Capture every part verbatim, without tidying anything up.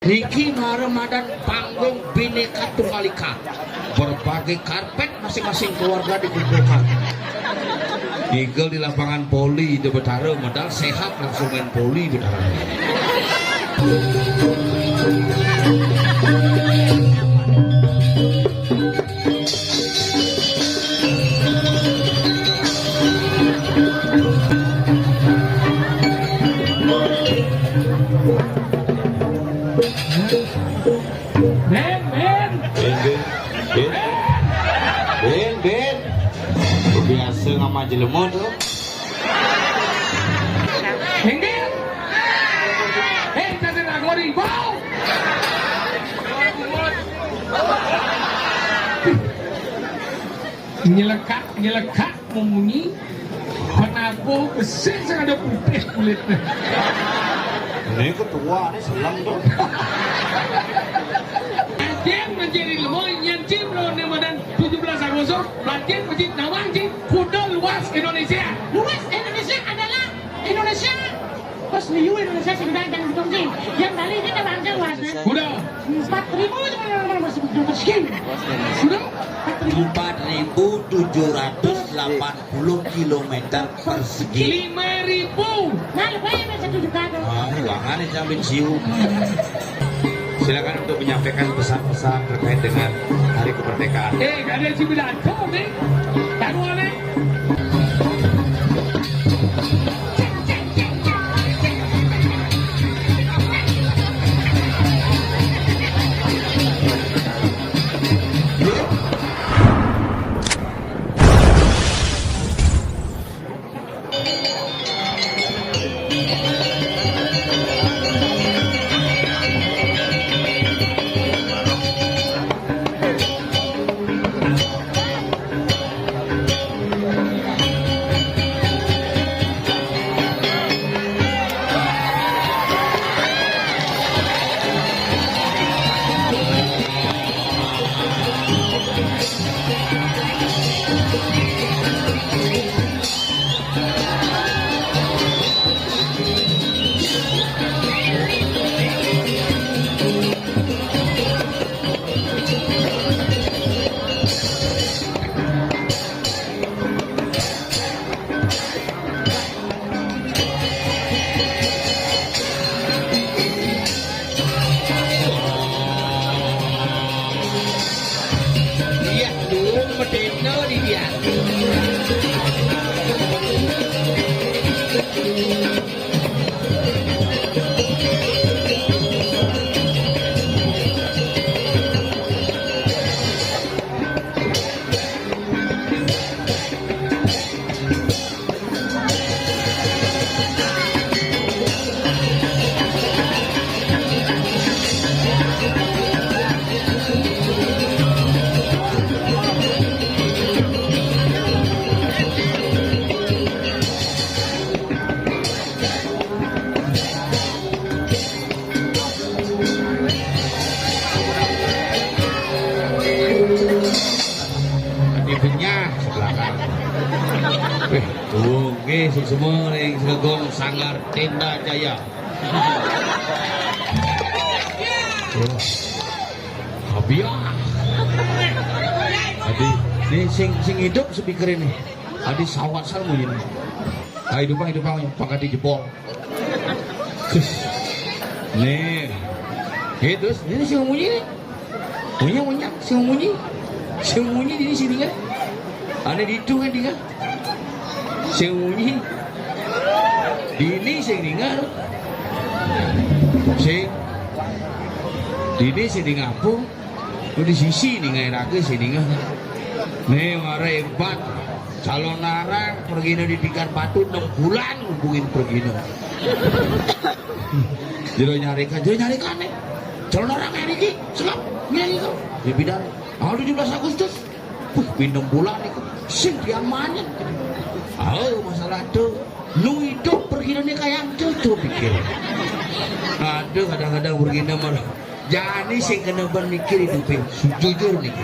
Niki mara madan panggung Bhinneka Tunggal Ika. Berbagai karpet masing-masing keluarga dikumpulkan. Ngigel di lapangan voli di Betara, modal sehat langsung main voli Betara. Ben, Ben. Ben, Ben. Ben, Ben, Ben. Biasa ngama jelema tuh. Inggih. Eh, tadi lagu ribau. Nyelekak, nyelekak, memunyi. Penabuh besi sing ada putih kulitnya. Ini ketua, ini seneng tuh. Ajen menjadi lemah, nyen cim lo ni madan tujuh belas Agustus, Ajen menjadi nawang cim, kuda luas Indonesia. Luas Indonesia adalah Indonesia. Pas liu Indonesia sudah jangan dong cim. Yang Bali ini kan bangsa luasnya. Kuda. Empat ribu cuma orang masih belum miskin. Kuda. Empat ribu. Empat ribu tujuh ratus delapan puluh kilometer persegi. Lima ribu. Nah, lupa ya, bisa tujuh kado. Ah, ruangan yang sambil siu. Silakan untuk menyampaikan pesan-pesan terkait dengan Hari Kemerdekaan. Eh, gak ada yang sih pidato nih. Taruh nih. Iya, dulu medeno di dia. Di benyah sebelah kanan. Wih, tuh, nggih, suksma ring Segong Sanggar Tenda Jaya. Wah. Abiah. Adi, ini sing sing hidup speaker ini. Adi sawat sal munyi. Ayo, hidupang, hidupang, pangkat di jebol. Nih. Gitu, ini sing munyi nih. Munyi, munyi, sing munyi. Sing munyi di sini kan. Ada di itu kan dia. Sing munyi. Dini sing ningal. Sing. Dini sing ningal apa? Ku di sisi ningal raga sing ningal. Nih, mara hebat. Calon arang pergina di Tikar Batu enam bulan hubungin pergina. Jero nyarikan, jero nyarikan nih. Calon arang nyari ki, selap, nyari kau. Di bidang. Tanggal tujuh belas Agustus. Wih, pindem bulan iku. Sing diamanin. Oh, masalah tu. Nu hidup pergina ni kayang tu, tu pikir. Aduh, kadang-kadang pergina malah. Jani sing kena ban mikir hidup, jujur nih.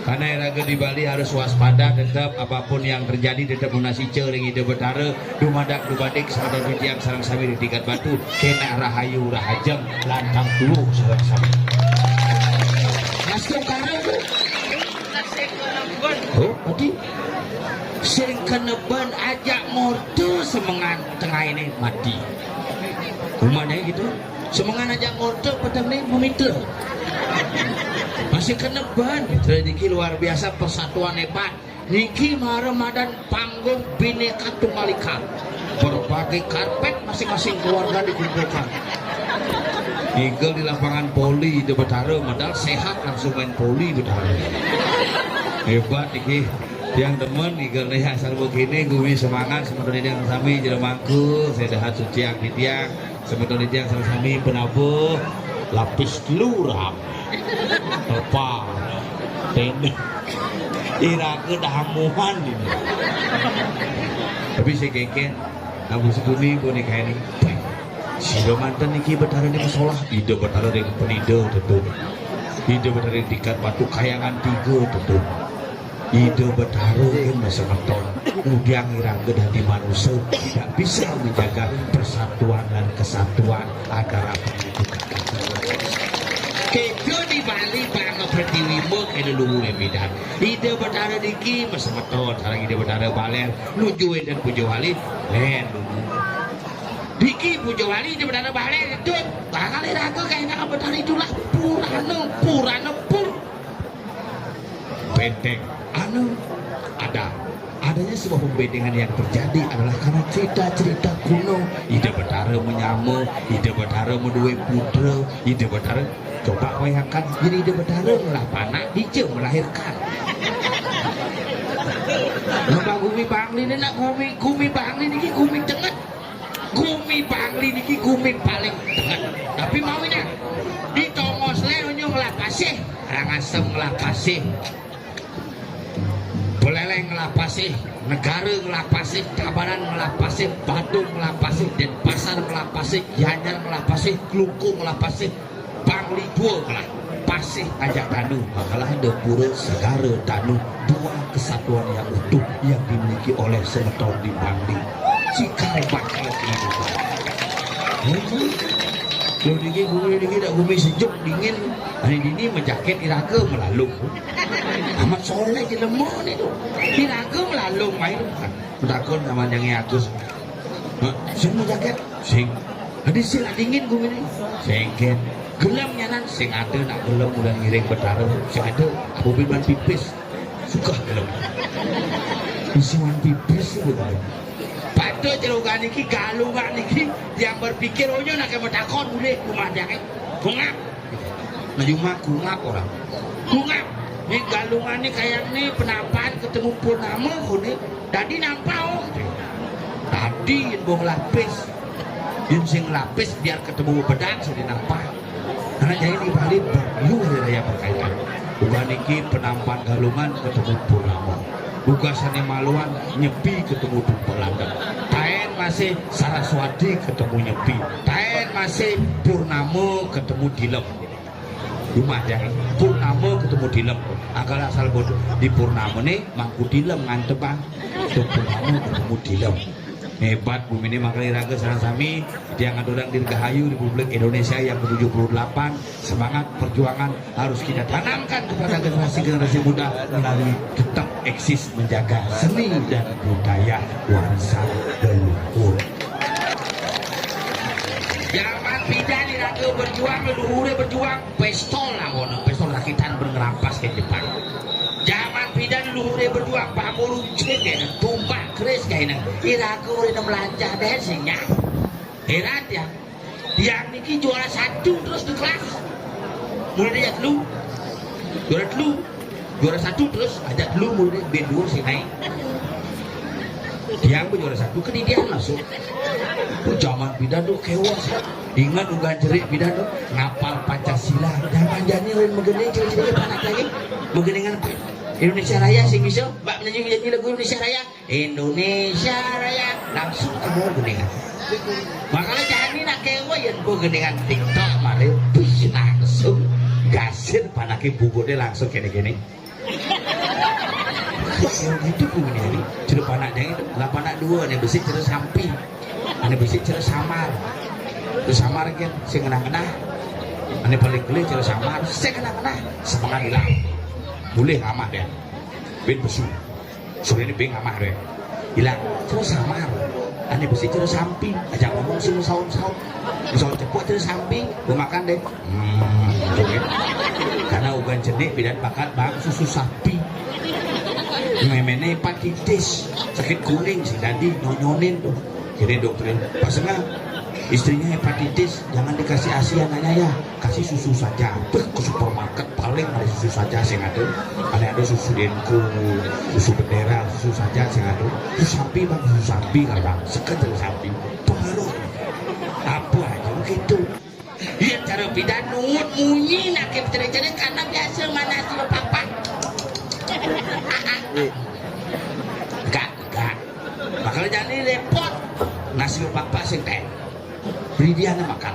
Karena raga di Bali harus waspada tetap, apapun yang terjadi tetap nunas ica ring Ida Betara, dumadak dumadik sareng titiang sareng sami ring Tingkat Batu, kenak rahayu rahajeng lantang tuwuh sareng sami. Mas Tungkara tu. Oh, tadi sing keneban ajak morto semengan tengah ini mati. Umane gitu. Semengan ajak morto peteng ni memitra. Masih keneban. Mitra niki luar biasa, persatuan hebat. Niki mara madan panggung Bhinneka Tunggal Ika. Berbagai karpet masing-masing keluarga dikumpulkan. Ngigel di lapangan voli Ida Betara, modal sehat langsung main voli Betara. Hebat niki. Tiang demen ngigel nih asal begini, gumi semangat semeton tiang sami jero mangku, sehat suci ati tiang. Semeton tiang sareng sami penabuh lapis telu ram. Apa? Tene. Iraga damuhan ini. Tapi sing kengken, namun sekuni boneka ini. Sira manten niki Betara ning solah, Ida Betara ring penida tetu. Ida Betara ring Tingkat Batu, Kayangan Tiga tetu. Ida Betara ing semeton, ngudiang iraga dadi manusa, tidak bisa menjaga persatuan dan kesatuan antara penduduk. Kedo di Bali, bangsa Pertiwi, mo kedo luwure midan. Ida Betara niki masemeton sareng Ida Betara Baler, nuju wenten puja wali, len luwu. Niki puja wali Ida Betara Baler, ketut. Bakal iraga kaenak Betara itulah Purana, Purana Pur. Benteng anu ada. Adanya sebuah pembentengan yang terjadi adalah karena cerita-cerita kuno. Ida Betara menyama, Ida Betara meduwe putra, Ida Betara, coba bayangkan, jadi Ida Betara ngelah panak, dija melahirkan. Nama gumi Bangli ini nak gumi, gumi Bangli niki gumi tenget. Gumi Bangli niki gumi paling tenget. Tapi mau ini, di Tongos le unyu ngelah pasih, Rangasem ngelah pasih, Buleleng ngelah pasih, Negara ngelah pasih, Tabanan ngelah pasih, Badung ngelah pasih, Denpasar ngelah pasih, Gianyar ngelah pasih, Klungkung ngelah pasih, Bangli dua ngelah pasih ajak danu, makalah ada pura segara danu, dua kesatuan yang utuh yang dimiliki oleh semeton di Bangli. Cikal bakal kehidupan. Yo niki gumi niki dak gumi sejuk dingin. Hari dini menjaket iraga melalung. Amat soleh jelema ni tu. Iraga melalung main. Takon sama Jang Agus. Ha, sing menjaket, sing. Adi sing dingin gumi ni. Sing ken. Gelem nyanan, sing ada nak gelem udah ngiring Betara. Sing ada, apa biman pipis. Suka gelem. Isi wan pipis itu gelem. Patut cerogan niki, galungan niki, yang berpikir, oh, nyo nak matakon boleh rumah dia, eh. Bengak. Nah, cuma kungap orang. Kungap. Ni galungan ni kayak ni penampakan ketemu purnama ko ni. Tadi nampak, oh. Tadi yang boh lapis. Yang sing lapis biar ketemu bedang sudah nampak. Karena jadi di Bali ber-, yu hari raya berkaitan. Bukan niki penampakan galungan ketemu purnama. Buka sane maluan Nyepi ketemu Dumpa Landep. Taen masih Saraswati ketemu Nyepi. Taen masih Purnama ketemu Dilem. Rumah dia Purnama ketemu Dilem. Akal asal bodoh. Di Purnama ni Mangku Dilem ngantebang. Di Purnama ketemu Dilem. Hebat bumi ini, makanya raga sareng sami, tiang aturang dirgahayu Republik Indonesia yang ketujuh puluh delapan. Semangat perjuangan harus kita tanamkan kepada generasi-generasi muda melalui tetap eksis menjaga seni dan budaya warisan leluhur. Zaman pidan iraga berjuang, leluhure berjuang, pistol lah ngono, pistol rakitan ben ngerampas ke Jepang. Zaman pidan leluhure berjuang, bambu runcing kene, tumbak keris kene, iraga urine melanja deh sing nyah. Heran ya. Tiang niki juara satu terus di kelas. Mulai dia telu. Juara telu. Juara satu terus ajak telu mulai ben dua sing naik. Tiang pun juara satu, kedidian masuk. Ku zaman pidan tu kewas. Ingat unggahan cerik pidan tu, ngapal Pancasila. Zaman jani ulun megening cerik-cerik panak lagi. Megeningan Indonesia Raya sing bisa, bak menyanyi-nyanyi lagu Indonesia Raya. Indonesia Raya langsung temu geningan. Makanya jani nak kewa yen ku geningan TikTok mari, wih, langsung gasir panake bubukne langsung kene-kene. Kaya gitu ku ini hari. Cerita anak dia itu, lah anak dua nih, besi cerita sampi. Ane besi cerita samar. Terus samar kan, sing ngenah-ngenah. Ane paling geli cerita samar, sing ngenah-ngenah. Semangat hilang. Boleh amah dia. Bin besu. Sore ini bing amah dia. Hilang. Cerita samar. Ane besi cerita sampi. Aja ngomong sing saun-saun. Saun cepuk cerita sampi. Gue makan deh. Hmm, gitu kan. Karena ugan jenik bidan pakat bang susu sapi. Memene hepatitis, sakit kuning sih tadi nyonyonin tuh. Jadi dokter pas enggak istrinya hepatitis, jangan dikasih asi anaknya ya, kasih susu saja. Beuh, ke supermarket paling ada susu saja sih ada. Ada ada susu Denko, susu Bendera, susu saja sih ada. Susu sapi bang, susu sapi kan bang, sekedar sapi. Pengaruh apa aja begitu. Iya, cara bidan nuwun munyi nake cere-cere karena biasa mana sih papa. Enggak, enggak. Makanya jadi repot. Nasi papa sing teh. Beri dia makan.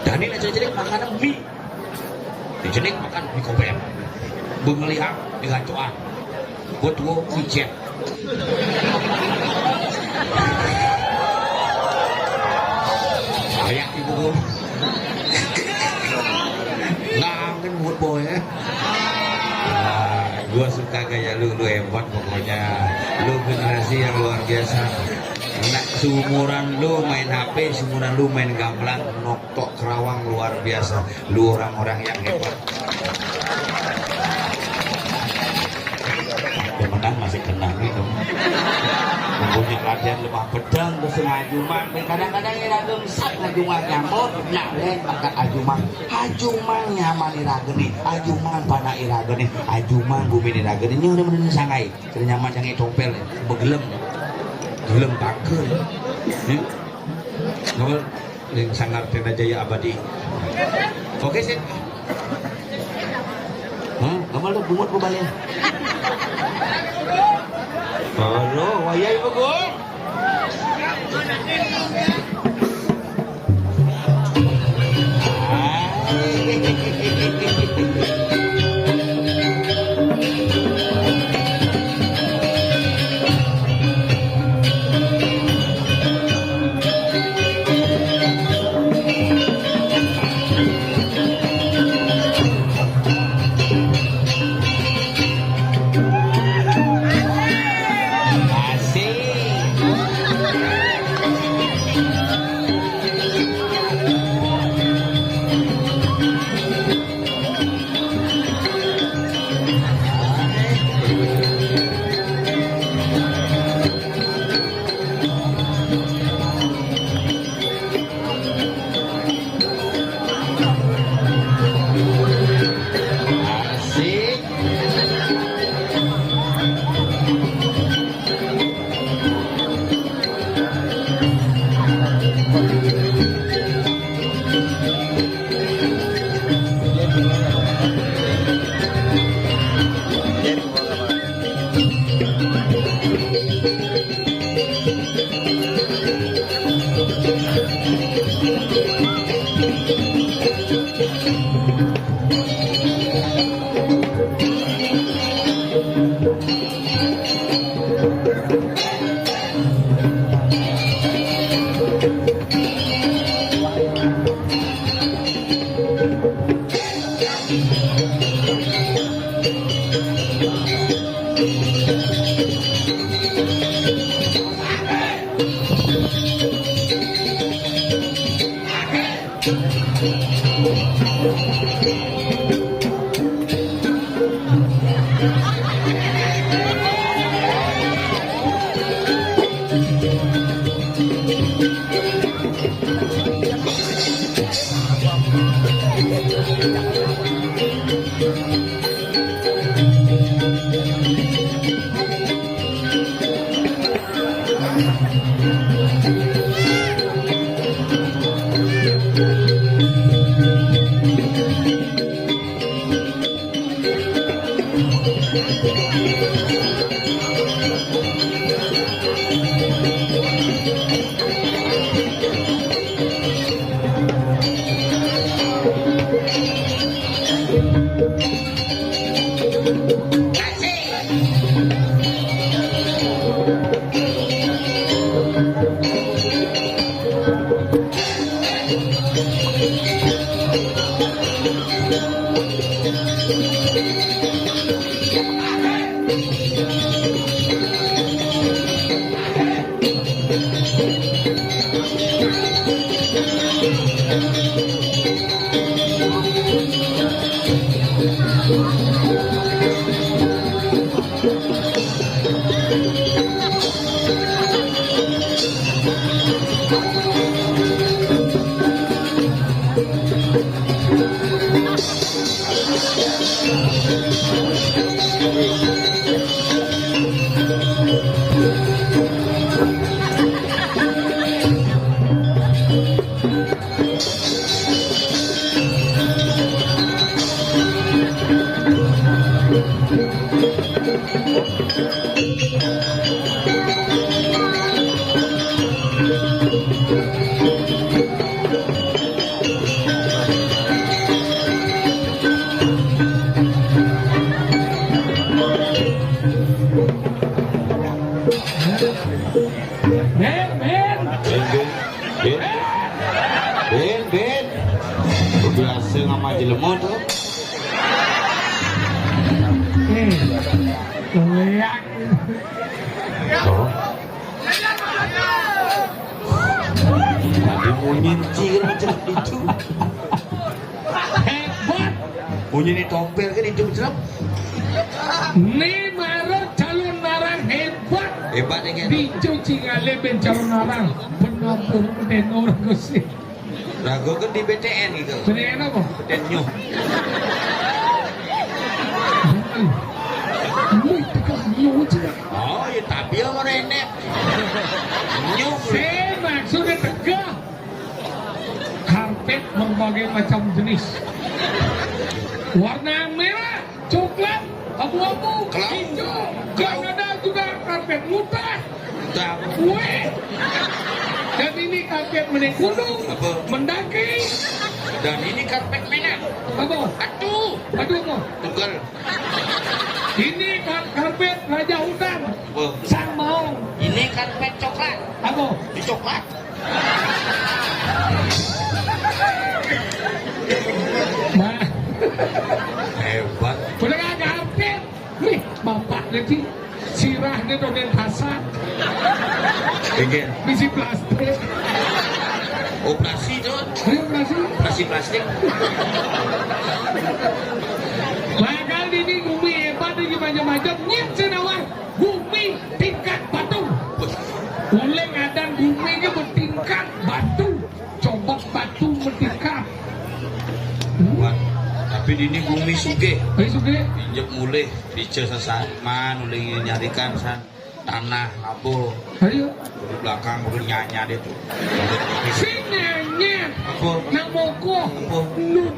Dan ini cere-cere makanan mie. Dijenik makan di koper. Bengeliak di gancuan. Buat gua pijat. Kayak ibu gua. Ngangen buat boy ya. Nah, gua suka gaya lu, lu hebat pokoknya. Lu generasi yang luar biasa. Nah, seumuran lu main H P, seumuran lu main gamelan, nok tok kerawang luar biasa. Lu orang-orang yang hebat. Pemenang masih kena nih dong. Punya latihan lemah pedang terus ngajumang. Kadang-kadang ira gemsak ngajumang nyamot. Nah, lain maka ajumang. Ajumang nyaman ira geni. Ajumang panah ira geni. Ajumang bumi ira geni. Ini udah menurun sangai. Ternyaman yang tompel. Begelem. Gelem tangkel. Ya. Nomor Ning Sanggar Tenda Jaya Abadi. Oke, sip. Hmm, kamu lu bungut mau balik. Halo, wayai begung. Ben, ben. Ben, ben. Ben, ben, ben. Biasa sama jelema tuh. Eh, lihat. Oh. Tadi munyi cil macam itu. Hebat. Bunyi ni tompel kan itu, Jrep? Ni mara calon narang hebat. Hebat ya, kan? Dicuci ngalih ben calon narang. Benar pun dengar gosip. Ragu kan di B T N gitu. B T N apa? B T N Nyuh. Nyuh, tekan nyuh, Jrep. Oh, ya tapi lah mau renek. Nyuh. Saya maksudnya tegah. Karpet berbagai macam jenis. Warna merah, coklat, abu-abu, hijau. Dan ada juga karpet mutah. Weh. Dan ini karpet menaik gunung, mendaki. Dan ini karpet merah. Apa? Aduh. Aduh apa? Tunggal. Ini kar-, karpet raja hutan. Apa? Sang mau. Ini karpet coklat. Apa? Di coklat. Nah. Hebat. Udah kagak update. Nih, bapak nanti sirah dia udah dentasar. Iya. Bisi plastik. Operasi tuh. Ini operasi. Operasi plastik. Bakal ini gumi hebat, ini macam-macam. Nyit senawar. Gumi tingkat batu. Oleh ngadan gumi ke bertingkat batu. Coba batu bertingkat. Tapi dini gumi sugih. Ayo sugih. Injek mulih, dice sesaman, ulih nyarikan san tanah labuh. Ayo. Di belakang udah nyanya deh tuh. Sing nyanya. Apa? Nang moko. Apa? Nut.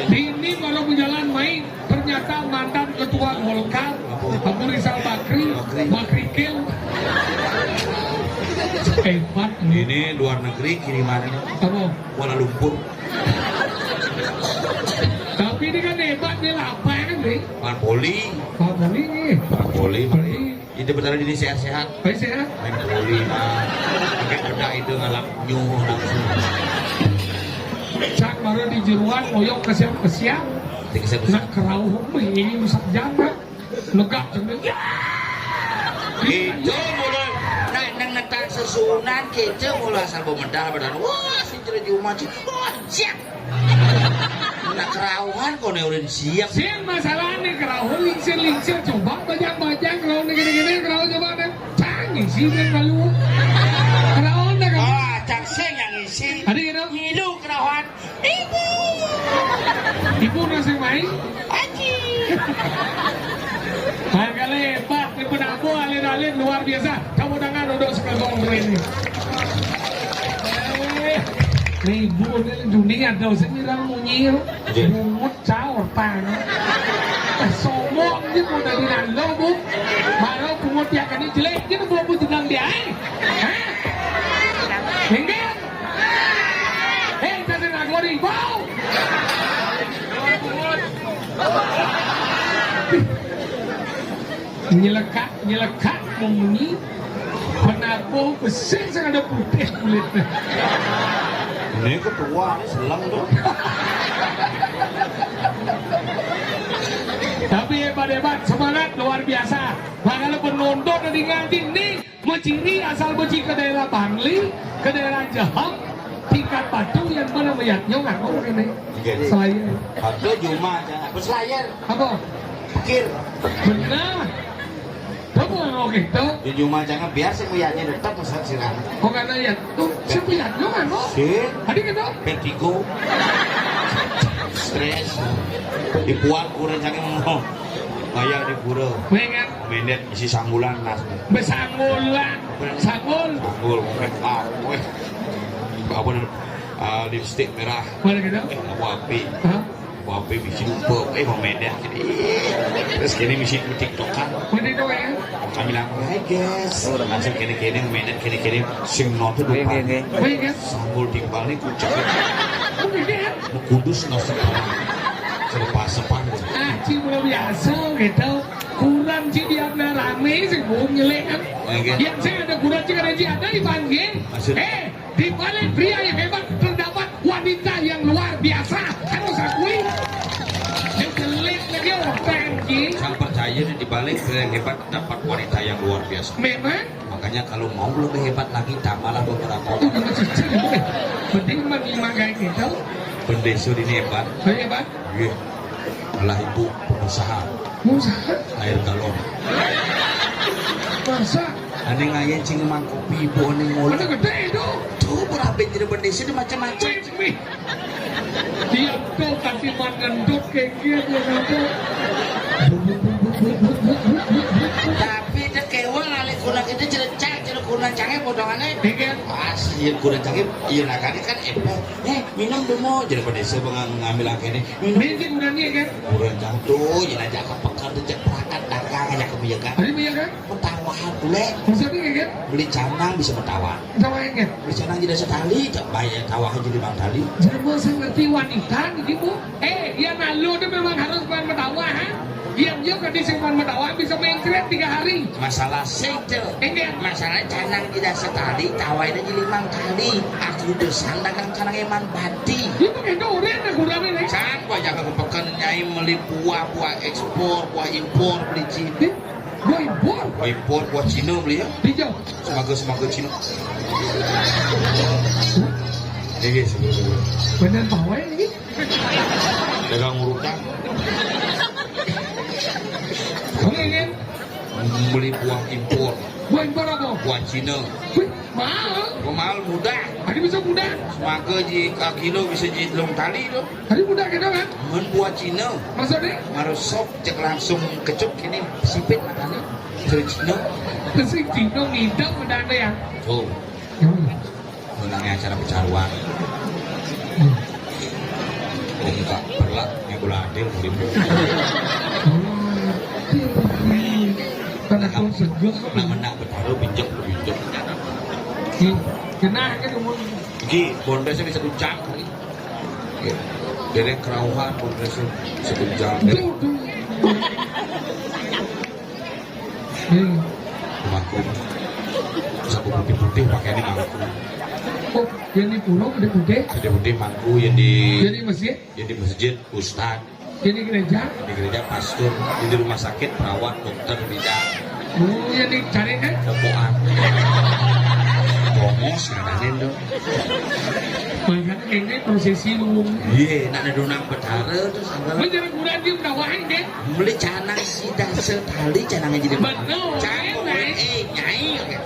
Dini baru berjalan main. Ternyata mantan ketua Golkar, Abu Rizal Bakri, Bakri Kel. Hebat. Ini luar negeri kiriman. Apa? Kuala Lumpur. Tapi ini kan hebat nih, lapangan nih. Pak Poli. Pak Poli nih. Pak Poli, Pak Poli. Itu betara dini sehat-sehat. Baik sehat. Main poli mah. Pakai bedak itu ngalap nyuh langsung. Cak baru di jeruan, oyok kesiap-kesiap. Tinggi saya besar. Nak kerauh mah ini rusak jangka. Negak sambil. Ya. Itu mulai. Nah, nang netak sesuunan, kita mulai asal pemedal badan. Wah, si Cere Juma, Cere. Wah, siap. Nak kerauhan kok ne ulin siap. Sing masalahnya kerauhan lingsir-lingsir, coba bajang-bajang kerauhan gini-gini, kerauhan coba deh. Cang isi dia kalu. Kerauhan dah kamu. Ah, cang sing yang isi. Ada gitu? Ngilu kerauhan. Ibu. Ibu nasi main? Aji. Harga lebat, ini penabuh alit-alit luar biasa. Kamu tangan duduk sekagong ini. Eh, ribut ni dunia dah sini orang munyi tu. Iya. Bungut caur pan. Eh, sombong je pun dari lalu, Bu. Baru bungut dia kena jelek je tu, Bu, jenang dia, eh. Hah? Hingga? Eh, tak ada nak goreng. Bau. Nyelekak, nyelekak, munyi. Penabuh besik sing ada putih kulitnya. Ini ketua, ini seleng tuh. Tapi hebat-hebat, semangat luar biasa. Makanya penonton dari ngaji ini, meciri asal meci ke daerah Bangli, ke daerah Jehem, tingkat batu yang mana meyatnya ngaku ini. Oke. Selain. Batu Juma aja. Apa Selayar? Apa? Pikir. Benar. Kamu ngomong gitu. Di Juma jangan biar sih meyatnya tetap pesan silang. Oh, karena ya tuh, saya punya lu kan, kok? Sih. Tadi gitu. Vertigo. Stres. Dibuat kurang jangan ngomong. Kayak di pura. Mengat. Mendet isi sanggulan nas. Besanggulan. Sanggul. Sanggul. Apa nih? Ah, lipstick merah. Mana gitu? Eh, apa api? Hah? Apa api bisi lupa? Eh, mau mendet. Ih, terus kini bisi tiktokan. Mana itu ya? Kami bilang, "Hai guys." Langsung kini-kini mendet kini-kini. Sing nonton lupa. Wih, kan? Sanggul timbal nih kucing. Oh, gitu ya? Mau kudus nggak sepan. Selepas sepan. Ah, cing udah biasa gitu. Kurang cing biar rame sih, bung nyelek kan. Iya, kan? Yang saya ada kurang cing ada cing ada dipanggil. Maksud? Eh, di balik pria yang hebat terdapat wanita yang luar biasa. Harus akui. Dia jelek lagi orang cing. Saya percaya nih, di balik pria yang hebat terdapat wanita yang luar biasa. Memang. Makanya kalau mau lebih hebat lagi, tambahlah beberapa orang. Penting mah lima kayak gitu. Bendesa ini hebat. Hebat. Iya. Malah ibu pengusaha. Pengusaha? Air galon. Masa? Ane ngayen cing mang kopi ibu ane ngol. Mana gede itu? Tuh, berapa jadi bendesa itu macam-macam. Wih, wih. Dia tuh kasih makan dok kayak gitu, kenapa? Tapi dia kewal alih kurang itu celecak, celecak kurang canggih potongannya. Iya. Pas, iya kurang canggih, iya nakane kan epe. Eh, minum dulu, jadi pada saya pengen ngambil angke ini. Minum. Minum sih kurangnya kan? Kurang canggih tuh, jadi aja ke pekan tuh cek perangkat dagang aja ke Miyaga. Tadi Miyaga? Metawahan boleh. Maksudnya kayak gitu? Beli canang bisa metawa. Metawa yang gitu? Beli canang jadi setali, tak bayar tawa aja lima kali. Jadi gua sih ngerti wanita nih, Bu. Eh, yang lalu itu memang harus main metawa, ha? Yang dia kan disimpan metawa bisa main keren tiga hari. Masalah sing, Cel. Ini. Masalah canang tidak setali, tawa ini jadi lima kali. Aku udah sandang kan canang eman bati. Dia pakai durian ya kurangnya nih. Can, gua jaga ke pekan nyai meli buah, buah ekspor, buah impor, beli cini. Buah impor? Buah impor, buah Cina beli ya. Hijau. Semaga-semaga Cina. Iya, iya, sebenarnya. Bener bawa ini. Dagang urutan. Oke, kan? Beli buah impor. Buah impor apa? Buah Cina. Wih, mahal. Buah mahal, mudah. Tadi bisa mudah. Semaga ji ka kilo bisa ji telung tali tu. Tadi mudah gitu kan? Men buah Cina. Maksudnya? Marosop cek langsung kecup kini sipit matanya. Terus Cina. Terus Cina ngidam udah ada ya? Tuh. Hmm. Menangnya acara pecaruan. Hmm. Buka perlak, yang gula adil, murid. Hmm. Karena kau sejuk. Nak menang bertaruh, binjek, binjek. Hmm. Kena ke umur. Ki, bondesnya bisa tuh jam kali. Ya. Derek kerauhan, bondesnya bisa tuh jam. Duh, duh. Hmm. Mangku. Sapu putih-putih pakainya mangku. Oh, yang di pura putih-putih? Putih-putih mangku yang di, yang di masjid? Yang di masjid, ustad. Yang di gereja? Yang di gereja, pastor. Yang di rumah sakit, perawat, dokter, bidan. Oh, yang dicari kan? Popoan. Bongos, kadangin dong. Makanya kayaknya prosesi lu. Iya, nak ada donang betara terus. Menjadi kurang dia menawain deh. Beli canang sida setali canangnya jadi betul. Campur, eh, nyai, oke.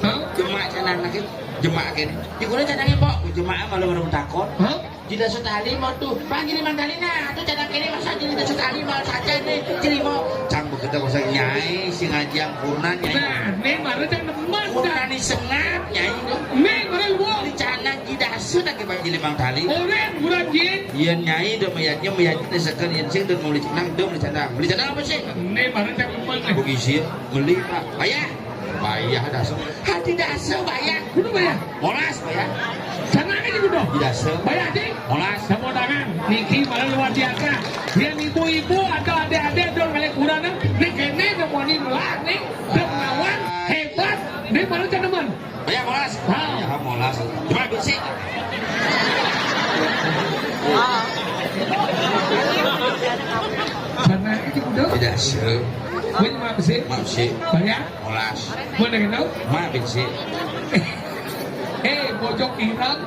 Hah? Jemak canang lagi, jemak lagi. Di guna canangnya, Pok? Jemak malu baru takut. Hah? Tidak setali mau tuh, panggil mantalina. Tuh canang kene masa jadi tidak setali mau saja nih, jadi mau. Cang begitu kau nyai, si ngaji yang kurnan, nyai. Nah, ini baru yang demen. Kurnan nih sengap, nyai tuh. Ini baru gua. Di canang tidak sudah ke panggil mantalina. Orang kurang jin. Iya, nyai, udah mayatnya, mayatnya sekian, yang sing, udah mau beli canang, udah beli canang. Beli canang apa sih? Ini baru yang demen. Bugisi, beli, Pak. Bayar. Bayar dah, so. Hati dah, so, bayar. Kudu bayar. Molas, bayar. Sana aja kudu. Dah, so. Bayar, Cik. Molas. Tepuk tangan. Niki malah luar biasa. Yang ibu-ibu atau adik-adik dong balik kurang, nih kene udah mau nih melah, nih. Udah melawan, hebat. Nih baru jadi Bayar molas. Ah. Ya, molas. Cuma bisi. Sana itu udah. Tidak sih. Gue cuma bisi. Mak bisi. Bayar. Molas. Gue udah tahu. Mak bisi. Eh, bojok irang.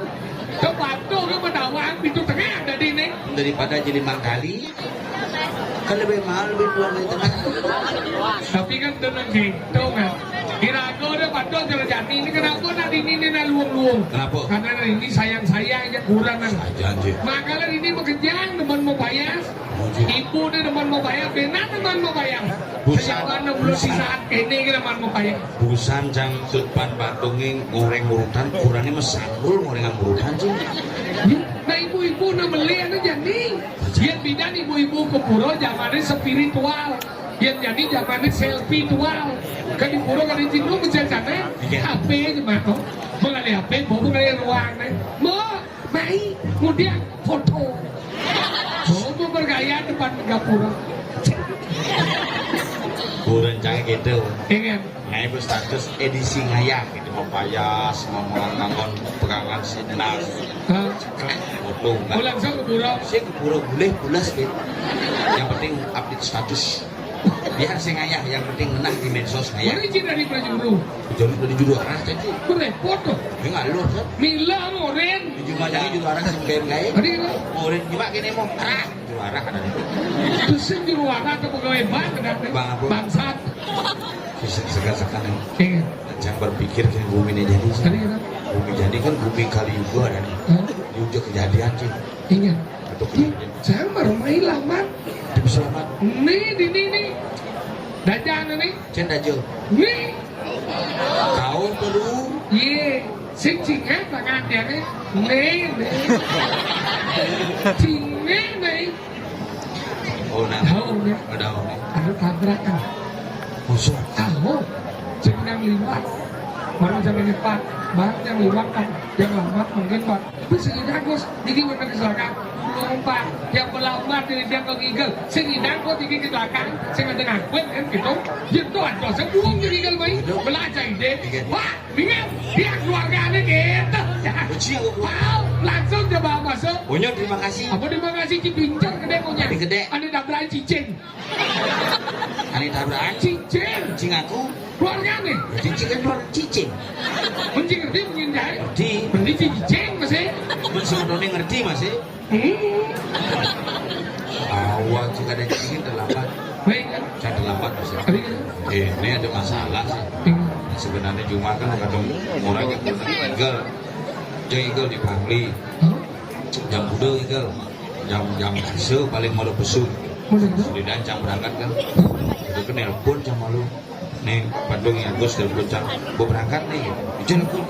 Kepatuh ke menawang pintu tengah ada di ini. Daripada jadi mangkali. Kan lebih mahal, lebih tua dari tengah. Tapi kan tenang gitu kan. Kira-kira udah patuh kalau jadi ini kenapa nak di ini nak luang-luang? Kenapa? Karena ini sayang-sayang aja kurang kan. Saja, anjir. Makanya ini bekerjaan teman mau bayar. Anjir. Ibu ni teman mau bayar, benar teman mau bayar. Busan. Sejak mana belum di saat ini kita teman mau bayar. Busan jang tupan batunge goreng urutan, kurangnya mesanggul goreng urutan sih. Nah, ibu-ibu nak meli anu jadi. Yang bidan ibu-ibu ke pura zamannya spiritual. Yang jadi zamannya selfie tual. Kan di pura kan di sini mencari sana. Iya. H P aja mah. Mengalih H P, bawa mengalih ruang nih. Mau, mai, kemudian foto. Bawa bergaya depan gapura. Kurang cai gitu. Ingat. Nah, itu status edisi ngayah gitu, mau payas, mau nganggon pegangan sinas. Hah? Foto, kan? Oh, langsung ke pura. Saya ke pura boleh pulas gitu. Yang penting update status. Biar saya ngayah, yang penting menang di medsos ngayah. Mana izin dari Prajuru? Jadi dari juru arah tadi. Berepot tuh. Dia ngalur kan? Mila ngoren. Di jumlah jadi juru arah sampai gaya. Tadi kan? Ngoren juga gini mau terang. Juru arah ada di. Terus juru arah atau pegawai bank ada. Bang apa? Bangsat. Bisa segan-segan nih. Iya. Jangan berpikir ke bumi ini jadi. Tadi kan? Bumi jadi kan bumi kali juga ada nih. Hah? Di ujung kejadian sih. Iya. Atau kejadian. Jangan baru main lamat. Tapi selamat. Nih, di nih, nih. Dajah nih. Cen dajah. Nih. Kau perlu. Iya. Sing cingan tangan dia nih. Nih, nih. Cingan nih. Oh, nah. Tahu nih. Ada nih. Ada tabrakan. Musuh. Tahu. Cingan liwat. Baru jangan lipat. Baru yang liwat kan. Yang lama mungkin, Pak. Terus ini bagus. Ini benar kecelakaan. Belum, Pak. Yang melamar dari dia ke Eagle. Sing idang kok tinggi kecelakaan. Sing ada ngakuin kan gitu. Dia tuh ada sebuang di Eagle, Pak. Belajar ide. Pak, ingat. Dia keluarganya gitu. Uji aku keluar. Wow, langsung coba masuk. Punya terima kasih. Apa terima kasih, Cipincar gede punya. Gede. Ada dabrakan cicing. Ada dabrakan. Cicing. Cing aku. Keluarganya. Cicing kan keluar cicing. Mencing ngerti, mencing jahit. Ngerti. Berarti cicing masih. Mun semuanya ngerti masih. Hmm. Awal juga ada cicing terlambat. Baik kan? Saya terlambat masih. Tadi kan? Eh, ini ada masalah sih. Hmm. Sebenarnya cuma kan kadang murah kan Eagle. Dia Eagle di Bangli. Hah? Jam udah Eagle. Jam, jam iso paling mau pesu. Mau dengar? Sudah jam berangkat kan. Itu kan nelpon jam malu. Nih, Pak Dong ya, Gus telepon jam. Mau berangkat nih. Itu nelpon.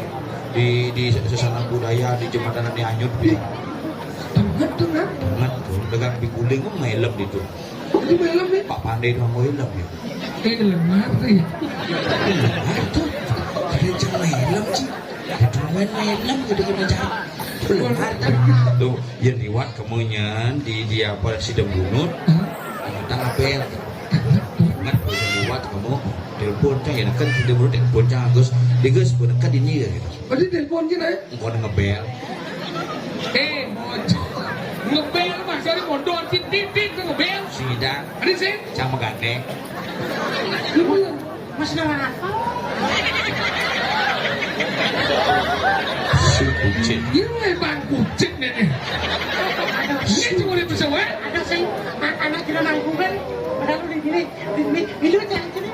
Di, di Sesanan Budaya, di jembatan Nani Anyut. Banget tuh, kan? Banget tuh. Dengan di guling kan malam itu. Kok di malam nih? Pak Pandai doang malam ya. Eh, lemah tuh ya. Lemah tuh. Ada jam malam sih. Ada main malam gitu kan jam. Lemah tuh. Tuh, yang liwat kemudian di, di apa, si Dembunut. Hah? Kita ngabel. Ingat, liwat kamu. Telepon cang ya, kan si Dembunut telepon cang, Gus. Di Gus, pun kan ini ya gitu. Berarti telepon kita ya? Engkau ngebel. Eh, bocor. Ngebel, Mas, sorry, mondor, tit, tit, tit, ngebel. Sida. Ada sih? Cang megandeng. Lu belum? Mas, nama apa? Si kucing. Ini memang kucing nih. Ini cuma di pesawat. Ada sih, a-, anak kita nangkukan, padahal udah gini, gini, gini, gini, gini.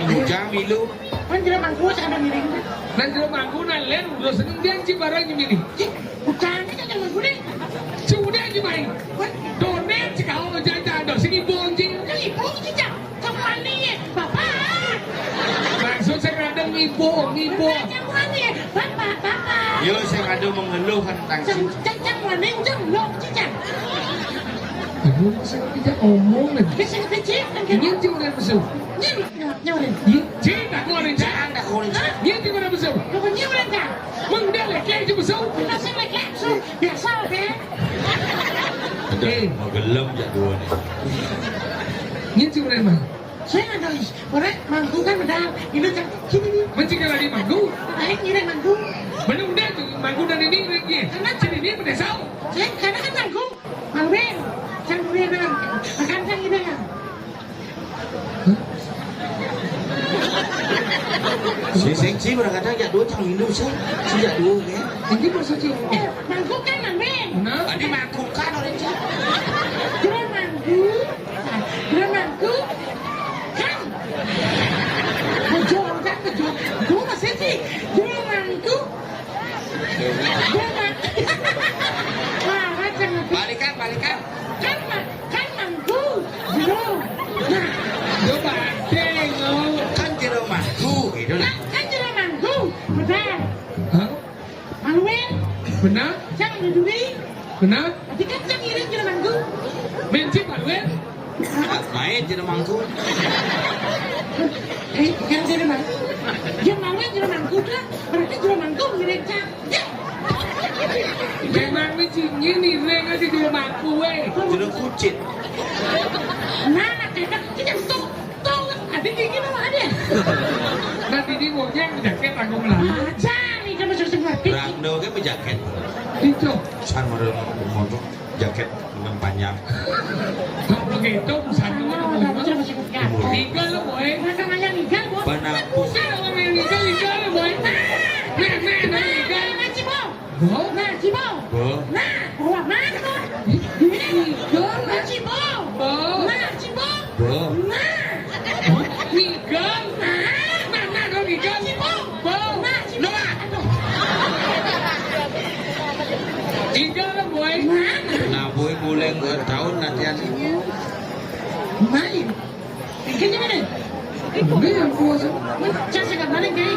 Bujang milu. Kan jero mangku, cak ada miring. Nang jero mangku, nang len, udah seneng dia, ci barang ini. Ci, bukan, ini kan mangku nih. Ci udah, ci main. Wah. Donen, ci kau, jangan, jangan, dosen ibu, ci. Ini ibu, ci, cak. Cak mani, ya. Bapak. Maksud saya kadang ibu, ibu. Bukan, cak mani, ya. Bapak, bapak. Yo, saya kadang mengeluh tentang cak, si cak, cak mani, cak lo, ci, cak. Aduh, saya tidak omong lagi. Ini saya kecil, kan? Ini cuma yang besar. Ini Nyawa, nyawa. Iya, cinta aku ada, Cak. Cinta aku ada, Cak. Hah? Iya, cinta aku ada, Cak. Lu kan nyawa, Cak. Mun dia leke aja, Cak. Kita sih leke, Cak. Biasa, oke. Aduh, eh, mau gelem ya dua nih. Iya, cinta aku ada, Cak. Sing ado is, ora mangku kan medal. Ini kan sini ni. Mesti kalau di mangku. Lain ini mangku. Belum dah tu, mangku dan ini lagi. Karena sini ni pedesau. Sing karena kan mangku. Mangwin. Cang duwe kan. Makan cang ini kan. Sing sing sing ora kadang ya dua cang minum sing. Sing ya dua ya. Ini maksudnya. Eh, mangku kan mangwin. Nah, ini mangku kan orang cang. Kira mangku. Kira mangku. Kan. Bejo kan bejo. Gua masih sih. Kira mangku. Kira mangku. Wah, macam apa? Balikan, balikan. Kan ma-, kan mangku. Jero. Nah. Yo, Pak Aceh, lo. Kan jero mangku, gitu lah. Kan, kan jero mangku. Benar. Hah? Maluin. Benar. Cang dudui. Benar. Tapi kan cang ngiring jero mangku. Mencit maluin. Main jero mangku. Eh, kan jero mangku. Jero maluin jero mangku dah. Berarti jero mangku ngiring cang. Memang ni cingin ni, reng aja di rumahku, weh. Jeruk kucit. Nah, kita, kita tuh, tuh, ada gigi nama ada. Nanti dia ngomongnya jaket aku melaju. Aja nih, kamu suruh ngerti. Rando kan berjaket. Itu. Sama dengan motor, jaket lengan panjang. Kalau begitu, busana. Sama, udah, udah, udah, udah. Tiga lo, boy. Bukan yang tiga, boy. Benar. Bukan orang yang tiga, tiga lo, boy. Nah, nah, nah, tiga. Nah, Cibo. Bo? Nah, Cibo. Bo? Nah, keluar mana? Ini. Nah, Cibo. Bo? Nah, Cibo. Bo? Nah. Nigel? Nah. Nah, nah, dong, Nigel. Cibo. Bo? Nah, Cibo. Nah. Aduh. Nigel, boy. Nah, nah. Nah, boy, mulai, eh, tahun latihan ini. Main. Ini yang puasa. Saya sudah balik dari.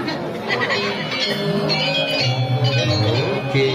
Oke.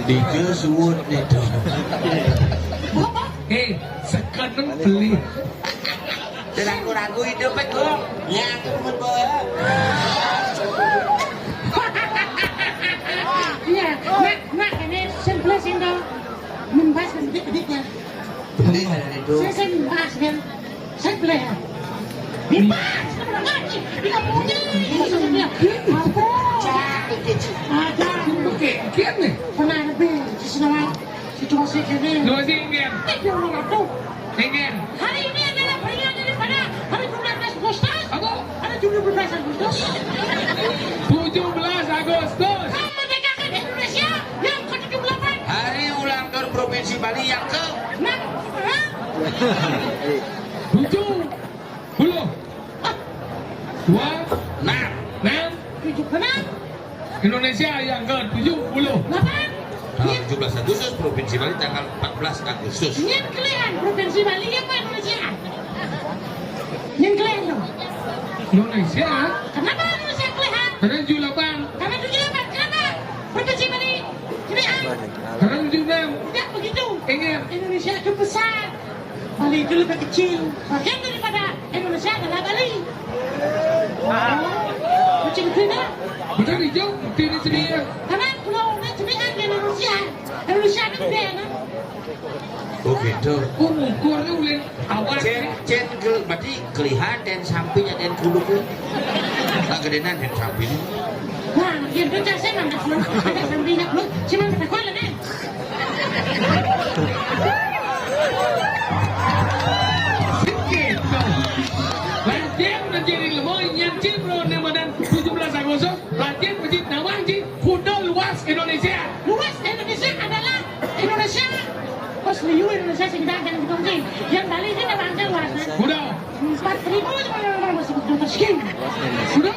Dike suwun nih tuh. Eh, sekarang beli. Ragu-ragu hidup, Bek, Bung. Ya, aku pun bawa. Iya, nak, nak, ini simple, simple. Membahas sedikit-sedikit ya. Bener itu. Saya, saya membahas kan. Saya beli ya. Bebas, kamu nak ngaji. Dia punya. Maksudnya, apa? Ada. Oke, oke nih. Pernah lebih, sesuai situasi kene. Situasi nggih. Tapi dia orang aku. Nggih. Hari ini adalah pria daripada hari tujuh belas Agustus. Apa? Hari tujuh belas Agustus. Tujuh belas Agustus. Kemerdekaan Indonesia yang ke tujuh puluh delapan. Hari ulang tahun Provinsi Bali yang ke enam. Hah? Tujuh puluh. Dua. Enam. Enam. Tujuh. Enam. Indonesia yang ke tujuh puluh. Delapan. Tanggal tujuh belas Agustus, Provinsi Bali tanggal empat belas Agustus. Nyén kelihan Provinsi Bali apa Indonesia? Nyén kelihan dong. Indonesia. Kenapa Indonesia kelihan? Karena tujuh delapan. Karena tujuh delapan. Kenapa? Lebih kecil. Bagian daripada Indonesia adalah Bali. Kecil gede. Betul, hijau, bukti ini sendiri. Karena pulau ini jenisnya di Indonesia. Indonesia ini gede, kan? Oh, gitu. Oh, ngukurnya ulin awak. Cen, cen, kel-, berarti kelihatan sampingnya dan kuluk. Tak gedenan dan samping. Wah, ya, udah, saya mah nggak perlu. Ada sampingnya, lu. Cuma kata gua, lah, deh. Gitu. Lajeng menjadi lemoy, nyan cipro nemadan tujuh belas Agustus, lajeng menjadi nawang ji, kuda luas Indonesia. Luas Indonesia adalah Indonesia. Pas liu Indonesia sing dang, jangan dikunci. Yang Bali ini nama angka luas, kan? Kuda. Empat ribu cuma yang orang masih betul persegi. Kuda.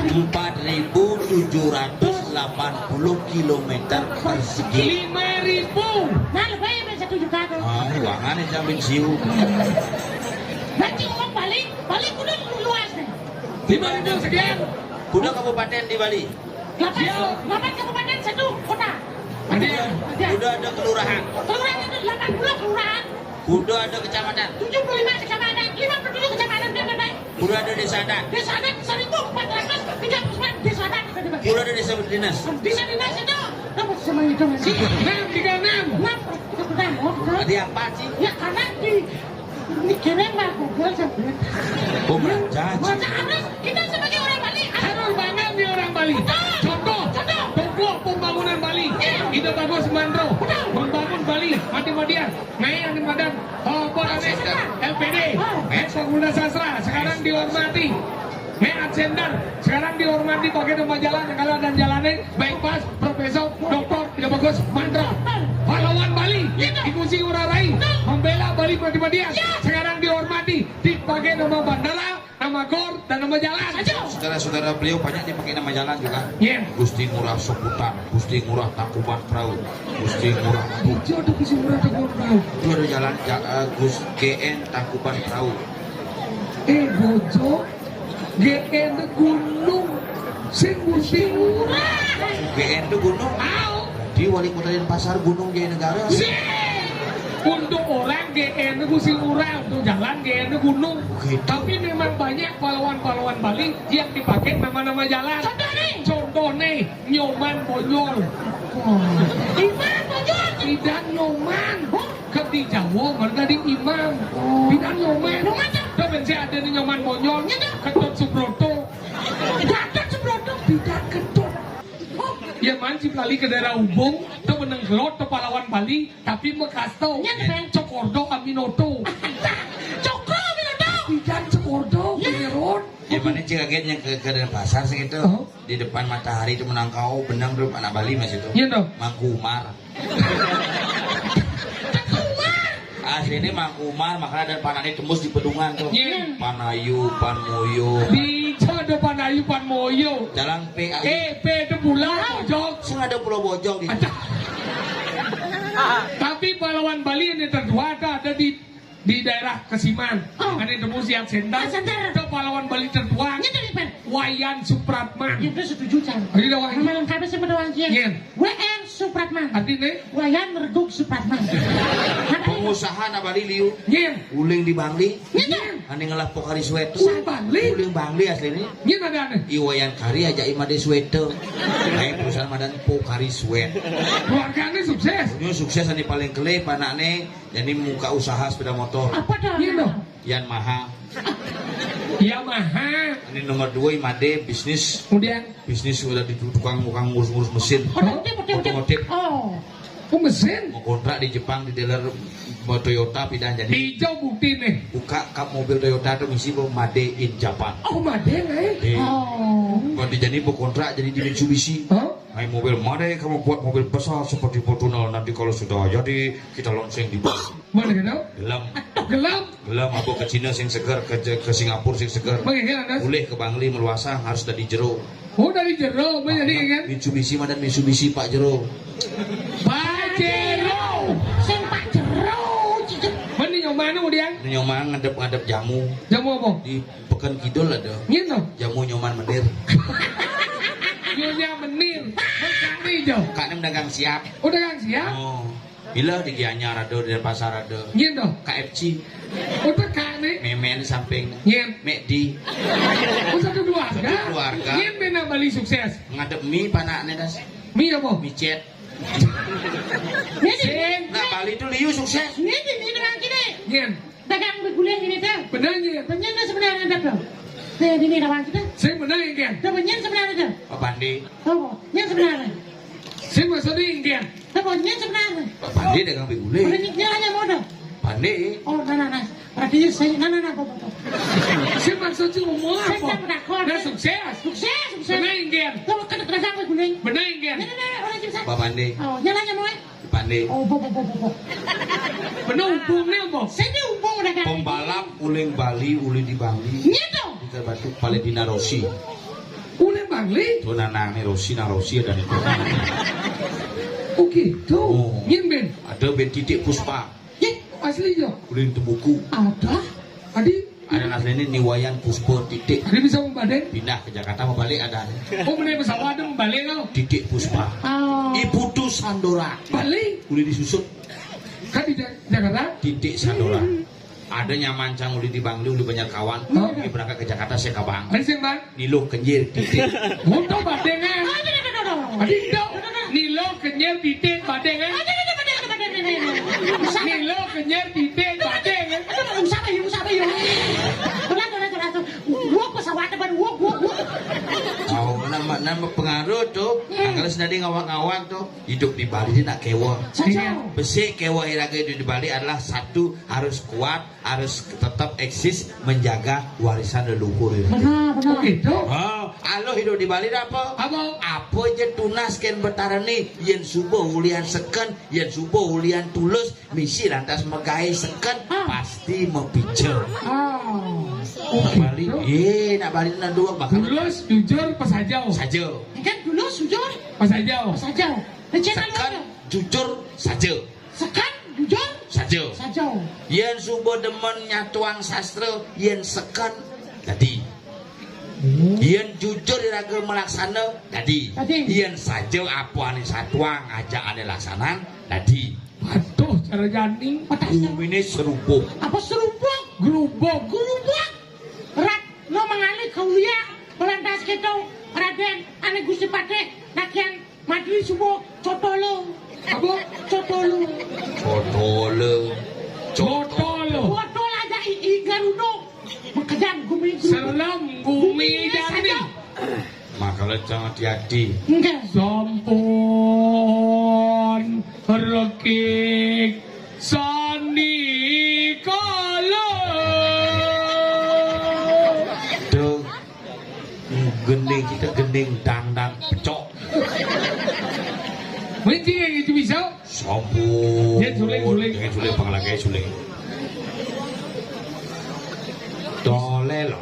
Empat ribu tujuh ratus delapan puluh kilometer persegi. Lima ribu. Nah, lebih yang satu juta tuh. Ah, ruangannya sampai siu. Berarti orang Bali, Bali kuda luas nih. Lima ribu sekian. Kuda kabupaten di Bali. Delapan, delapan kabupaten, satu kota. Ada. Ada. Kuda ada kelurahan. Kelurahan itu delapan puluh kelurahan. Kuda ada kecamatan. Tujuh puluh lima kecamatan, lima puluh tujuh kecamatan, dan lain-lain. Kuda ada desa adat. Desa adat seribu empat ratus tiga puluh sembilan desa adat ada di Bali. Kuda ada desa dinas. Desa dinas itu, apa sama itu, Mas? Enam, tiga enam. Enam, tiga enam, oh, betul. Tadi apa sih? Ya, karena di, dikirim lah Google sampai. Oh, baca. Baca harus, kita sebagai orang Bali harus. Harus bangga nih orang Bali. Betul. Contoh, contoh. Pokok pembangunan Bali. Iya. Ide bagus, Mandro. Betul. Membangun Bali, mati-matian. Nah, yang di Madan, oh, apa namanya? Sastra. L P D. Oh. Eh, Fakultas Sastra, sekarang dihormati. Meat Center, sekarang dihormati pakai nama jalan, kalau dan jalannya baik pas, profesor, doktor, tidak bagus, mantra. Pahlawan Bali, ikuti urarai, membela Bali mati-matian. Sekarang dihormati, dipakai nama bandara, nama gor, dan nama jalan. Saudara-saudara beliau banyak dipakai nama jalan juga. Iya. Gusti Ngurah Soputan, Gusti Ngurah Tangkuban Perahu, Gusti Ngurah Aduh. Itu ada Gusti Ngurah Tangkuban Perahu. Itu ada jalan ja-, eh, Gus G N Tangkuban Perahu. Eh, Bojo, G N itu gunung, sing Gusti Ngurah. G N itu gunung. Au. Di wali kota Denpasar, Gunung Jaya Negara. Sih. Untuk orang G N itu Gusti Ngurah, untuk jalan G N itu gunung. Gitu. Tapi memang banyak pahlawan-pahlawan Bali yang dipakai nama-nama jalan. Contoh nih. Contoh nih, Nyoman Bonyol. Wah. Imam Bonyol. Tidak Nyoman. Hah? Kan di Jawa, mereka di imam. Oh. Tidak Nyoman. Nyoman, ya? Kan masih ada nih Nyoman Bonyol. Iya, ya. Ketut Subroto. Gatot Subroto. Tidak Ketut. Oh. Ya, mancip lali ke daerah Ubung, tuh meneng gelot, tuh pahlawan Bali, tapi mekasto. Iya, ya. Cokordo Aminoto. Cokro Aminoto. Tidak Cokordo, iya. Mengerot. Ya, mana cik kaget yang ke, ke Denpasar sih gitu. Oh. Di depan matahari itu menangkau benang tuh anak Bali mas itu. Iya, toh. Mangku Umar. Mangku Umar. Asli ini Mangku Umar, makanya ada panaknya tembus di Pedungan tuh. Iya. Panayu, Panmoyo. Di ada Panayu, Panmoyo. Jalan P A. Eh, P itu pulau Bojong. Sing ada Pulau Bojong di. Ada. Tapi pahlawan Bali yang tertua ada, ada di di daerah Kesiman. Oh. Ada yang temu siap center. Ah, center. Itu pahlawan Bali tertua. Nyata nih, Pak. Wayan Supratman. Ya, itu setuju, Cang. Jadi, ada Wayan. Nama lengkapnya siapa doang, Kian? Yen. W N Supratman. Artinya? Wayan Reguk Supratman. Pengusaha na Bali liu. Yen. Uling di Bangli. Nyata. Ane ngelah Pocari Sweat. Uling Bangli. Uling Bangli asli ini. Yen ada ane. Iwayan Kari aja imade Sweat. Kayak perusahaan madan Pocari Sweat. Keluarganya sukses. Punya sukses, ane paling kelih, panakne. Jadi muka usaha sepeda motor. Apa dah? Iya, dong. Yamaha. Yamaha. Ini nomor dua, Imade, bisnis. Kemudian? Bisnis udah di tukang, tukang ngurus-ngurus mesin. Otomotif, otomotif. Otomotif. Oh. Oh, mesin? Mau kontrak di Jepang, di dealer, mau Toyota, pindah jadi. Hijau bukti nih. Buka kap mobil Toyota tuh misi, "Made in Japan." Oh, Made, eh? Iya. Oh. Mau dijadi mau kontrak jadi di Mitsubishi. Hah? Hai mobil, mari kamu buat mobil besar seperti Fortuner. Nanti kalau sudah jadi, kita launching di Bali. Mana gitu? Gelem. Aduh, gelem. Gelem, apa ke Cina sing seger, ke, ke Singapura sing seger. Bagaimana, Nas? Boleh ke Bangli meluasa, harus dari jero. Oh, dari jero, apa jadi kan? Mitsubishi, madan Mitsubishi, Pak Jero. Pak Jero. Sing Pak Jero, cicit. Mana Nyoman, kemudian? Nyoman ngadep-ngadep jamu. Jamu apa? Di Pekan Kidul ada. Gitu. Jamu Nyoman Menir. Nyonya Menir. Kak nih, Jo. Kak nih dagang siap. Oh, dagang siap? Oh. Bila di Gianyar ada, di Denpasar ada. Nyén to? K F C. Oh, tekak né. Mémén samping. Nyén. McD. Oh, satu keluarga. Satu keluarga. Nyén bén nak Bali sukses. Ngadep mi panakné das. Mi apa? Micét. Sing. Nak Bali to liu sukses. Nyén, nyén, nyén, nyén. Dagang mie guling ini téh. Bener nyén. Bener sebenarnya téh. Téh ini lawan kita. Sing bener nyén. Téh bener sebenarnya téh. Pak Pandi. Oh, nyén sebenarnya. Sing maksudnya nyén. Téh bener sebenarnya. Pak Pandi dagang mie guling. Bener nyén, nyén aja mau dong. Pandi. Oh, nah, nah, nah. Berarti saya, nah, nah, nah, kok, kok. Sing maksudnya ngomong apa? Nah, sukses. Sukses, sukses. Bener nyén. Tuh, kan dagang mie guling. Bener nyén. Nah, nah, nah, orang Cipsa. Pak Pandi. Oh, nyén aja mau. Pandi. Oh, bo, bo, bo, bo, bo. Bener hubungnya apa? Sini hubung udah kan. Pembalap uling Bali, uli di Bali. Gitu. Kita batuk Valentino Rossi. Uling Bali? Tuh nanang nih Rossi, nah Rossi ada nih. Oke, tuh. Oh. Nyén bén. Ada bén Titik Puspa. Yé, asli ya. Uling Tembuku. Ada. Adi. Ada aslinya Ni Wayan Puspa Titik. Adi bisa membadén? Pindah ke Jakarta mau balik ada. Oh, bener pesawat ada membalik kau. Titik Puspa. Oh. Iputu Sandora. Bali. Udah disusut. Kan di Ja-, Jakarta? Titik Sandora. Ada nyaman cang uli di Bangli, uli banyak kawan. Oh. Ini berangkat ke Jakarta saya kabang. Ada sih, Bang? Nilo kenyir titik. Untuk badéngan. Aduh, aduh, aduh, aduh. Adi itu. Nilo kenyir titik badéngan. Aduh, aduh, aduh, aduh, aduh, aduh, aduh. Nilo kenyir titik badéngan. Aduh, aduh, usah, ayo, usah, ayo. Ulang, ulang, ulang, ulang. Wuk, pesawat depan, wuk, wuk, wuk. Oh, nama, nama pengaruh tuh. Hmm. Nah, kalau senadi ngawak-ngawak tuh, hidup di Bali ini nak kewa. Saja. Iya. Besi kewa iraga hidup di Bali adalah satu harus kuat, harus tetap eksis menjaga warisan leluhur. Benar, benar. Oh, gitu. Oh, alo hidup di Bali dah apa? Apa? Apa aja tunas kén Betara ni, yén suba ulian seken, yén suba ulian tulus, misi lantas megai seken, ah, pasti mapica. Ah. Oh, Bali, gitu. Eh, nak Bali nak dua bakal. Tulus, jujur, pesajau. Saja. Kan tulus, jujur. Pesajau. Pesajau. Seken, jujur, saja. Seken, jujur. Saja. Saja. Yén suba demen nyatuang sastra, yén seken, dadi. Hmm. Yén jujur iraga malaksana, dadi. Dadi. Yén saja apa ané satuang, aja ané laksanan, dadi. Aduh, cara jani. Guminé serubung. Apa serubung? Gerubug. Gerubug. Rat, no mangalih kaulia, lantas kéto, Radén, ané Gusti Patih, nakian Madri suba cotolo. Apa? Cotolo. Cotolo. Cotolo. Cotolo aja i, i Garuda. Makejang gumi. Serem gumi jani. Makala cang hati-hati. Enggak. Sampun rekik sandikala. Tuh. Gending kita gending dangdang pecok. Mesti yang itu bisa. Sampun. Dia suling, suling. Jangan suling, panglagi suling. Tolelo.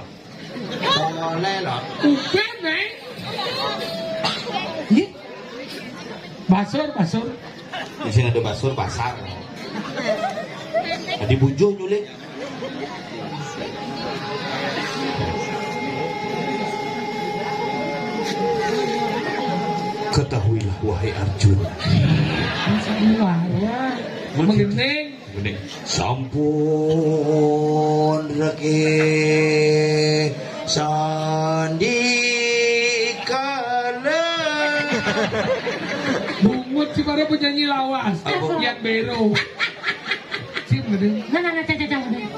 Tolelo. Uben, eh. Ih. Basur, basur. Di sini ada basur, basar. Tadi bujuh nyulik. Ketahuilah, wahai Arjuna. Astagfirullah, ya. Menggending. Menggending. Sampun rekik sandikala. Bungut si para penyanyi lawas. Apa? Yang bero. Cim gede. Nah, nah, nah, cang, cang, cang, gede.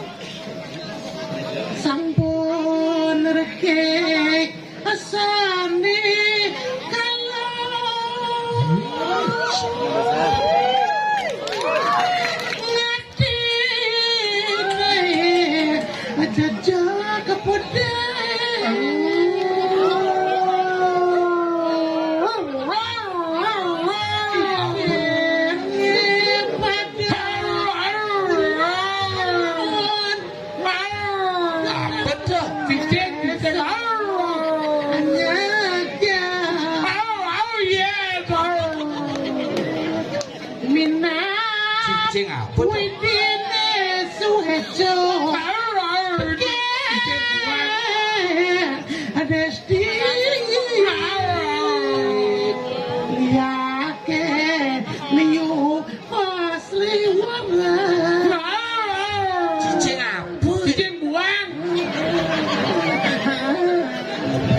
Sampun rekik sandikala. Ngatine jajal kepodang. Apa tuh? Cicing, cicing. Minat. Cicing apa tuh? Widine suhejo. Cicing kuat. Desti. Liake liu pas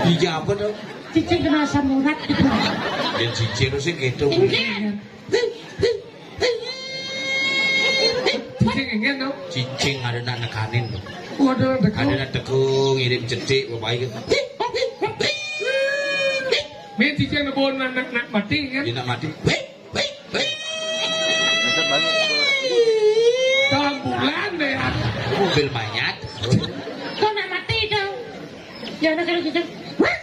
Iya apa to? Cicing kena asam urat gitu. Ya cicing sih gitu. Enggak. Cicing enggak to? Cicing ada nak nekanin to. Waduh, ada nak tekung, ngirim cetik, bapak itu. Min cicing nebon nak, nak, nak mati kan? Dia nak mati. Wih, wih, wih. Tambulan deh. Mobil mayat. Kau nak mati dong. Ya udah kalau gitu. Wah.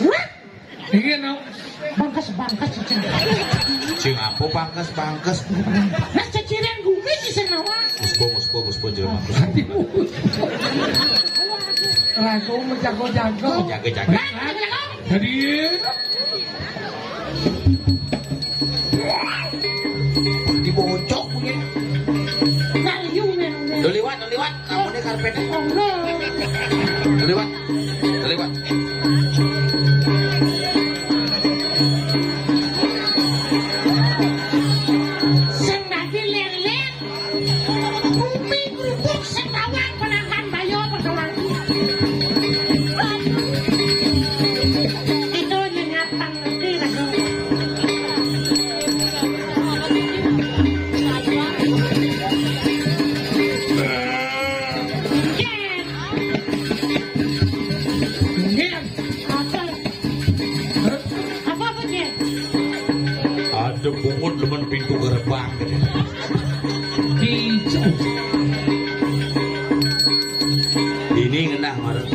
Wah. Iki no. Bangkas-bangkas cicing. Cing apa bangkas-bangkas? Nah ceciran gue di sana wah. Muspo, muspo, muspo jelema. Ragu menjago-jago. Jaga-jaga. Nah, jago-jago. Jadi dibocok punya. Nah, you memang. Udah liwat, udah liwat. Namanya karpetnya. Oh no. Udah liwat. Udah liwat. Sing dadi lele. Bumi grubuk sing tawang penangkan bayo perkawang. Itu nyengat tang ngerti lah. Apa? Apa, apa, Cek? Ada bungut demen pintu gerbang. Kicau. Ini ngenah marah.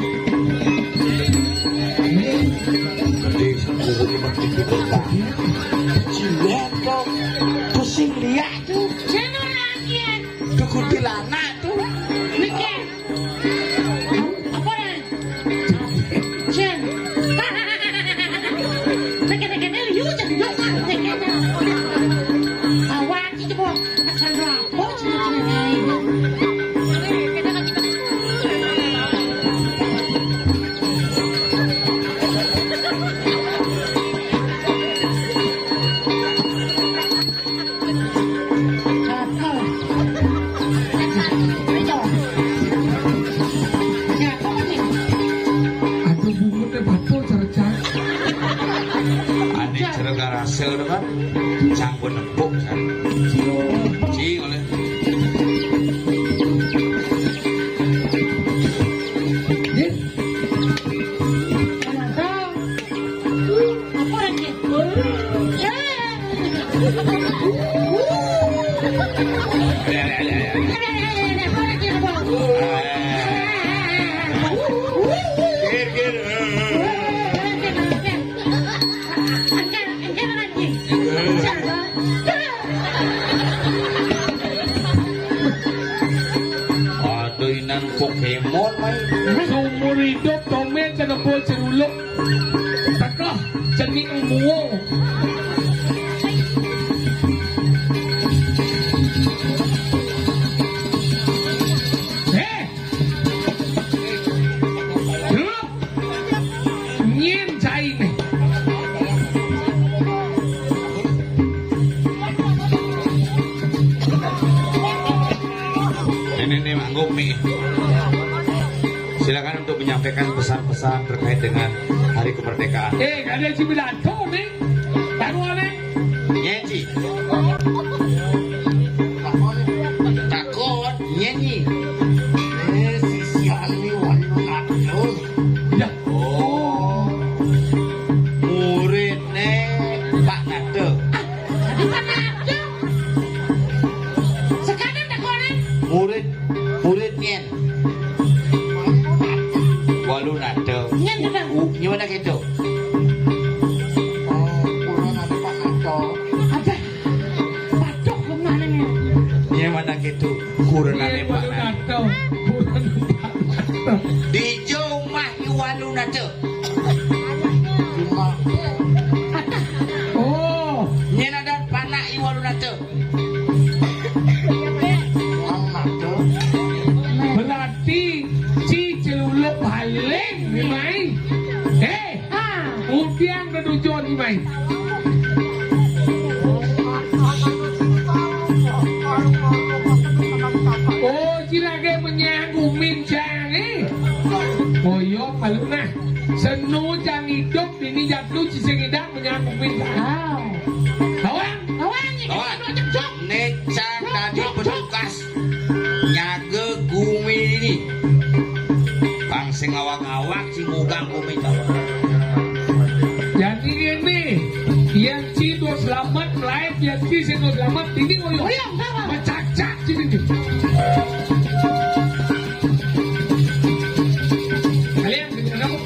Gede bungut demen pintu gerbang. Cilet dong. Pusing lihat tuh. Jangan lagi ya. Tuh kuntilanak tuh. Mikir. Apa nih? Jen. Tekan-tekan liu jen yo kan tekan. Awak iki kok asal apa jen. Aduh, bungut teh batul cercah. Ane cerega rasa to kan. Cang benepuk kan. Ci oleh. Apa lagi? Aduh, inan Pokemon, mai. Seumur hidup, Tommy, cenah bocah dulu. Teka, cening muo. Eh! Dulu. Nyen cai nih. Ini nih, Mak Gumi. Silakan untuk menyampaikan pesan-pesan terkait dengan Hari Kemerdekaan. Eh, gak ada si pidato nih. Taruh nih. Nyanyi. Takon, nyanyi. Eh, si sian ni wani mengatur. Ya. Oh. Muridnya Pak Nado. Ah, jadi Pak Nado. Sekarang takone. Murid, murid nyen. Walu Nado. Nyen, Nado. U-, nyen mana gitu? Oh, kurang ada Pak Nado. Ada. Waduh, kemana nih? Nyen mana gitu? Kurang ada Pak Nado. Kurang ada Pak Nado. Di jauh mah Iwalu Nado. Oh. Nyen ada panak Iwalu Nado. Berarti si celuluk paling, Mai. Eh, ah, udiang ketujuan, Mai. Oh, cilage menyang gumin jange. Koyok malu nah. Seno cang idup dini jatuh ci sing idak menyang kuping. Aw. Bawang. Bawang, ini Bawang. Ini cocok. Nek cang tadi petugas nyaga gumi ini. Bang sing awak-awak, sing ugang gumi. Jadi ini, yang ci do selamat, lain yang ci sing do selamat, ini koyok. Koyok, sama. Mencacak ci ini. Kalian, kenapa?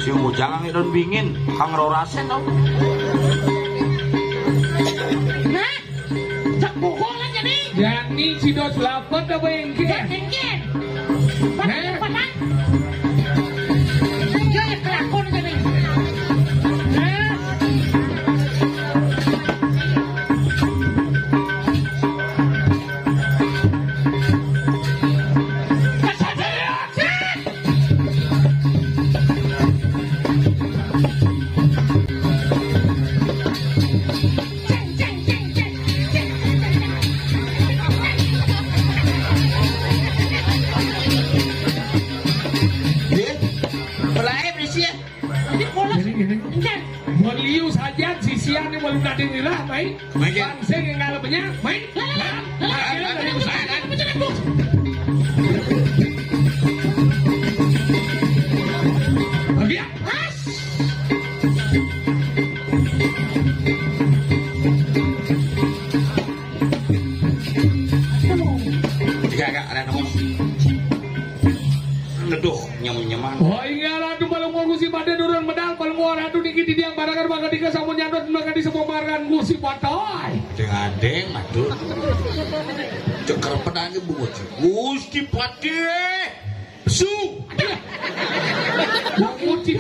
Si Ujang angin daun bingin, kang rorasen tau. Nah, jak pukul aja nih. Jani ci do selamat apa engke? Jak engke. Hah? Panas. Enggak, ya, kelakon aja nih. Hah? Nggih, mulai berisi ya. Jadi gini, mau liu saja sisian yang mau nading nirah, baik. Baik, ya. Bangsa yang ngalap banyak, baik. Lah, lah, lah, lah, lah, lah, lah, lah, lah, lah, lah, lah, lah, lah. Baik, ya. Tiga, Kak, ada nomor. Aduh, nyem-nyeman. Oh, inggih Ratu Palungguh Gusti Patih nurun medal, Palungguh Ratu niki titiang barangan mangga tiga sampun nyandot mangga di semua marangan Gusti Patih. Deng adeng, aduh. Ceker pedangnya bungut. Gusti Patih. Su. Aduh. Bungut di